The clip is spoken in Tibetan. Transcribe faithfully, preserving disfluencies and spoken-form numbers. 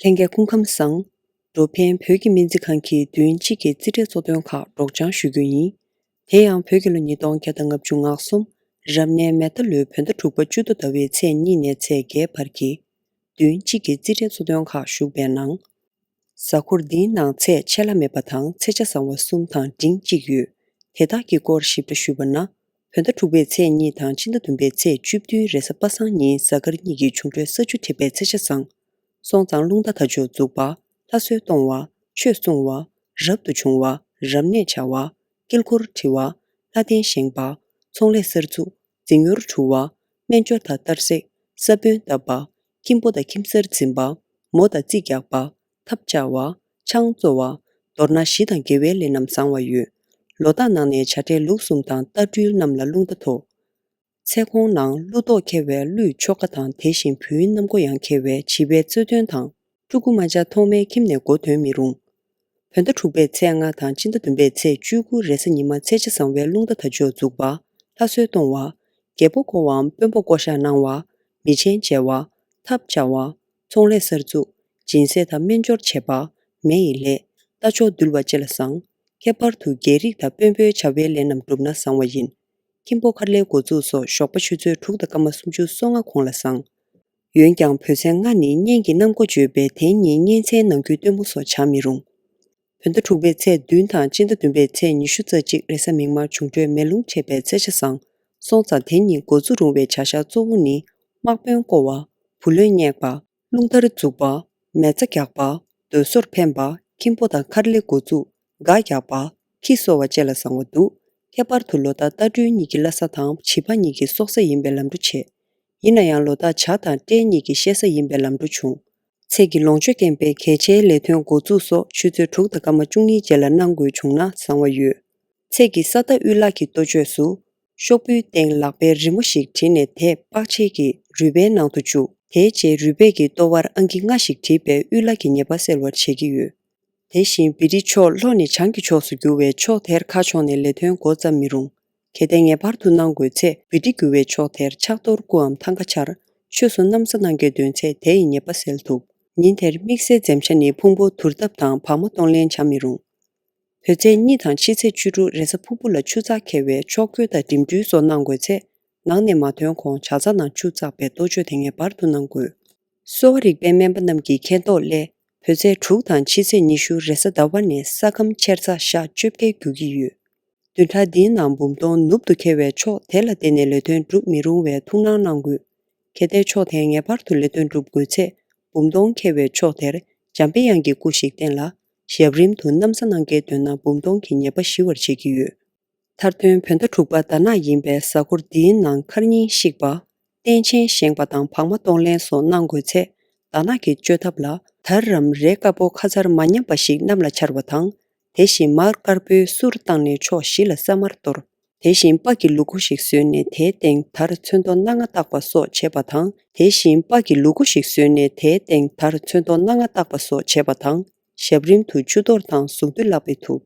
ལྷན་རྒྱས་སྐུ་ཁམས་བཟང་། འགྲོ་ཕན་བོད་ཀྱི་སྨན་རྩིས་ཁང་གིས་བདུན་གཅིག་གི་རྩིས་ཁྲའི་གཙོ་དོན་ཁག་སྒྲོག་སྦྱང་ཞུ་རྒྱུ་ཡིན། དེ་ཡང་བོད་ཀྱི་ལོ་ཉིས་སྟོང་བརྒྱ་དང་ལྔ་བཅུ་ང་གསུམ་རབ་གནས་མེ་རྟ་ལོའི་བོད་ཟླ་དྲུག་པ་བཅུ་གཏོ་ཟླ་བའི་ཚེས་གཉིས་ནས་ཚེས་བརྒྱད་བར་གྱི་བདུན་གཅིག་གི་རྩིས་ཁྲའི་གཙོ་དོན་ཁག་ཞུགས་པའི་ནང་། གཟའ་འཁོར་འདིའི་ནང་ཚེས་ཆད་ལྷག་མེད་པ་དང་ཚེས་ཆ་བཟང་བ་གསུམ་དང་འབྲིང་གཅིག་ཡོད། དེ་དག་གི་སྐོར་ཞིབ་ཕྲ་ཞུས་པ་ན། བོད་ཟླ་དྲུག་པའི་ཚེས་གཉིས་དང་སྤྱི་ཟླ་བདུན་པའི་ཚེས་བཅུ་བདུན་རེས་གཟའ་པ་སངས་ཉིན་གཟའ་སྐར་གཉིས་ཀྱི་འབྱུང་འཕྲོད་ས་བཅུ་འགྲིག་པའི་ཚེས་ཆ་བཟང་། སོང་ཙང་རླུང་རྟ་དར་ལྕོག་འཛུགས་པ། ལྷ་གསོལ་གཏོང་བ། ཆོས་གསུང་བ། རབ་ཏུ་བྱུང་བ། རབ་གནས་བྱ་བ། དཀྱིལ་འཁོར་འཁྲི་བ། ལྷ་རྟེན་བཞེངས་པ། ཚོང་ལས་གསར་འཛུགས། འཛིང་ཡོར་འཁྲུ་བ། སྨན་སྦྱོར་དང་གཏར་སྲེག། ས་བོན་བཏབ་པ། ཁྱིམ་སྤོ་དང་ཁྱིམ་གསར་འཛིན་པ། མོ་དང་རྩིས་རྒྱག་པ། ཐབ་བཅའ་བ། ཆང་བཙོ་བ། མདོར་ན་ཞི་དང་དགེ་བའི་ལས་རྣམས་བཟང་བ་ཡོད། ལོ་རྟགས་ནང་ནས་བྱ་བྲལ་ལུག་གསུམ་དང་རྟ་སྦྲུལ་རྣམས་ལ་རླུང་རྟ་ཐོབ། ཚེ་གོང་ནང་ཀླུ་གཏོགས་མཁས་པའི་ཀླུའི་ཆོ་ག་དང་དེ་བཞིན་བུའི་གནམ་སྒོ་ཡང་མཁས་པའི་བྱིས་པའི་རྩོད་འདོན་དང་། ཕྲུ་གུ་མ་བྱ་ཐོག་མའི་ཁྱིམ་ནས་མགོ་འདོན་མི་རུང་། བོད་ཟླ་དྲུག་པའི་ཚེས་ལྔ་དང་སྤྱི་ཟླ་བདུན་པའི་ཚེས་བཅུ་དགུ་རེས་གཟའ་ཉི་མ་ཚེས་ཆ་བཟང་བའི་རླུང་རྟ་དར་ལྕོག་འཛུགས་པ། ལྷ་གསོལ་གཏོང་བ། རྒྱལ་པོ་བསྐོ་བའམ་དཔོན་པོ་བསྐོ་བཞག་གནང་བ། མི་ཆེན་མཇལ་བ། ཐབ་བཅའ་བ། ཚོང་ལས་གསར་འཛུགས། སྦྱིན་སྲེག་དང་སྨན་སྦྱོར་བྱེད་པ། མེ་ཡི་ལས། རྟ་མཆོག་འདུལ་བ་བཅས་ལ་བཟང་། ཁྱད་པར་དུ་རྒྱལ་རིགས་དང་དཔོན་པོའི་བྱ་བའི་ལས་རྣམས་བསྒྲུབས་ན་བཟང་བ་ཡིན། ཁྱིམ་སྤོ་མཁར་ལས་འགོ་བཙུགས་སོགས་ཞོགས་པ་ཆུ་ཚོད་དྲུག་དང་སྐར་མ་སུམ་ཅུ་སོ་ལྔ་གོང་ལ་བཟང་། འོན་ཀྱང་བོད་ཚེས་ལྔ་ནི་གཉན་གྱི་གནམ་སྒོ་འགྱོད་པས་དེ་ཉིན་གཉན་ཚལ་ནང་ཁུལ་སྟོན་མོ་སོགས་བྱ་མི་རུང་། བོད་ཟླ་དྲུག་པའི་ཚེས་བདུན་དང་སྤྱི་ཟླ་བདུན་པའི་ཚེས་ཉི་ཤུ་རྩ་གཅིག་རེས་གཟའ་མིག་དམར་འབྱུང་འཕྲོད་མེ་རླུང་འཕྲད་པའི་ཚེས་ཆ་བཟང་། སོང་ཙང་དེ་ཉིན་འགོ་འཛུགས་རུང་བའི་བྱ་གཞག་གཙོ་བོ་ནི། དམག་དཔོན་བསྐོ་བ། བུ་ལོན་བསྙེགས་པ། རླུང་རྟར་འཛུགས་པ། མེ་བཙའ་རྒྱག་པ། སྡོད་སོར་འཕེན་པ། ཁྱིམ་སྤོ་དང་མཁར་ལས་འགོ་བཙུགས། སྒ་རྒྱག་པ། ཁྱི་གསོ་བ་བཅས་ལ་བཟང་བ་འདུག་ཁྱད་པར་དུ་ལོ་རྟགས་རྟ་སྦྲུལ་གཉིས་ཀྱི་བླ་གཟའ་དང་བྱིས་པ་གཉིས་ཀྱི་སྲོག་གཟའ་ཡིན་པའི་ལམ་འགྲོ་ཆེ། ཡིན་ན་ཡང་ལོ་རྟགས་བྱ་དང་སྤྲེལ་གཉིས་ཀྱི་བཤད་གཟའ་ཡིན་པའི་ལམ་འགྲོ་ཆུང་། ཚེས་ཀྱི་ལོངས་སྤྱོད་རྐྱེན་པས་གལ་ཆེའི་ལས་དོན་འགོ་འཛུགས་སོགས་ཆུ་ཚོད་དྲུག་དང་སྐར་མ་བཅུ་གཉིས་རྗེས་ལ་གནང་དགོས་བྱུང་ན་བཟང་བ་ཡོད། ཚེས་ཀྱི་ས་མཐའ་དབུས་ལག་གི་གཏོ་བཅོས་སུ། ཤོག་བུའི་སྟེང་ལག་པའི་རི་མོ་ཞིག་བྲིས་ནས་དེ་པགས་ཆས་ཀྱི་རུས་པའི་ནང་དུ་བཅུག་དེའི་རྗེས་རུས་པའི་གི་ལྟོ་བར་ཨང་ཀི་ལྔ་ཞིག་བྲིས་པས་དབུས་ལག་གི་ཉེས་པ་སེལ་བར་བྱེད་ཀྱི་ཡོད། དེ་བཞིན་བི་ཏི་ཕྱོགས་ལྷོ་ནས་བྱང་གི་ཕྱོགས་སུ་རྒྱུ་བའི་ཕྱོགས་དེར་ཁ་ཕྱོགས་ནས་ལས་དོན་འགོ་བརྩམ་མི་རུང་། གལ་ཏེ་ངེས་པར་དུ་གནང་དགོས་ཚེ་བི་ཏི་རྒྱུ་བའི་ཕྱོགས་དེར་ཕྱག་རྡོར་སྐུའམ་ཐང་ཀ་འཕྱར། ཆོས་སུ་གནམ་ས་གནང་གལ་འདོན་ཚེ་དེ་ཡི་ཉེས་པ་སེལ་ཐུབ། ཉིན་དེར་དམིགས་བསལ་འཛེམ་བྱ་ནི་ཕུང་པོ་དུར་བཏབ་དང་བག་མ་གཏོང་ལེན་བྱ་མི་རུང་། བོད་ཚེས་གཉིས་དང་ཕྱི་ཚེས་བཅུ་དྲུག་རེས་གཟའ་ཕུར་བུ་ལ་ཆུ་ཚགས་འཁེལ་བའི་ཕྱོགས་བསྐོལ་དང་འགྲིམ་འགྲུལ་སོགས་གནང་དགོས་ཚེ། ནང་ནས་མ་ཐོན་གོང་བྱ་ཚ་ནང་ཆུ་བཙགས་པའི་གཏོ་བཅོས་དེ་ངེས་པར་དུ་གནང་དགོས། གསོ་བ་རིག་པའི་སྨན་པ་རྣམས་ཀྱི་མཁྱེན་རྟོགས་སླད། བོད་ཚེས་དྲུག་དང་ཕྱི་ཚེས་ཉི་ཤུ་རེས་གཟའ་ཟླ་བ་ནས་ས་ཁམས་ཆེར་ཚགས་ཞག་བཅོ་བརྒྱད་རྒྱུག་གི་ཡོད། བདུན་ཕྲག་འདིའི་ནང་འབུམ་སྟོང་ནུབ་ཏུ་འཁེལ་བའི་ཕྱོགས་དེ་ལ་བརྟེན་ནས་ལས་དོན་སྒྲུབ་མི་རུང་བའི་ཐུགས་སྣང་གནང་དགོས། གལ་ཏེ་ཕྱོགས་དེ་ངེས་པར་དུ་ལས་དོན་སྒྲུབ་དགོས་ཚེ། འབུམ་སྟོང་འཁེལ་བའི་ཕྱོགས་དེར་འཇམ་པའི་དབྱངས་ཀྱི་སྐུ་ཞིག་བསྟེན་ལ། ཞབས་རིམ་དུ་གནམ་ས་གནང་གལ་འདོན་ན་འབུམ་སྟོང་གི་ཉེས་པ་ཞི་བར་བྱེད་ཀྱི་ཡོད། མཐར་དོན་བོད་ཟླ་དྲུག་པ་ཟླ་ནག་ཡིན་པས་གཟའ་འཁོར་འདིའི་ནང་མཁར་རྙིང་བཤིག་པ། རྟེན་ཆེན་བཞེངས་པ་དང་བག་མ་གཏོང་ལེན་སོགས་གནང་དགོས་ཚེ། ཟླ་ནག་གི་བཅོས་ཐབས་ལ་དར་རམ་རས་དཀར་པོ་ཁ་མཚར་མ་ཉམས་པ་ཞིག་གནམ་ལ་འཕྱར་བ་དང་། དེ་བཞིན་མར་དཀར་པོའི་གསུར་བཏང་ནས་ཕྱོགས་བཞི་ལ་ས་དམར་གཏོར། དེ་བཞིན་སྤགས་ཀྱི་ལུ་གུ་ཞིག་བཟོས་ནས་དེའི་སྟེང་དར་ཚོན་མདོག་སྣ་ལྔ་བཏགས་པ་སོགས་བྱེད་པ་དང་། དེ་བཞིན་སྤགས་ཀྱི་ལུ་གུ་ཞིག་བཟོས་ནས་དེའི་སྟེང་དར་ཚོན་མདོག་སྣ་ལྔ་བཏགས་པ་སོགས་བྱེད་པ་དང་། ཞབས་རིམ་དུ་ཆུ་གཏོར་དང་གཟུངས་འདུས་ལག་པས་ཐུབ།